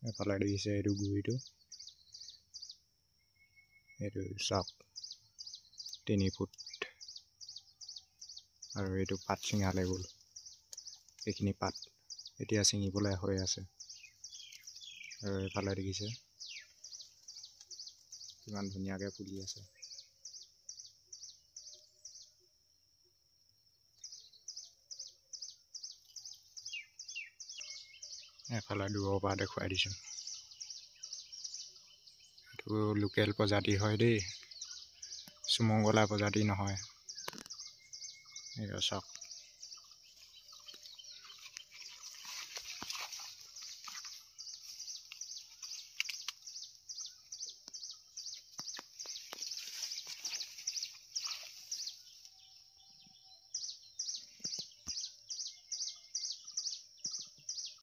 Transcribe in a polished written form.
এফালে দেখিছে এইটো গুৰিটো, এইটো চাওক 3 ফুট। আৰু এইটো পাত ছিঙালে গ'ল, এইখিনি পাত এতিয়া ছিঙিবলৈ হৈ আছে। আৰু এইফালে দেখিছে কিমান ধুনীয়াকৈ ফুলি আছে। এফালে দূৰৰ পৰা দেখুৱাই দিছোঁ। এইটো লোকেল প্ৰজাতি হয় দেই, চুমংগলা প্ৰজাতি নহয়। এইটো চাওক।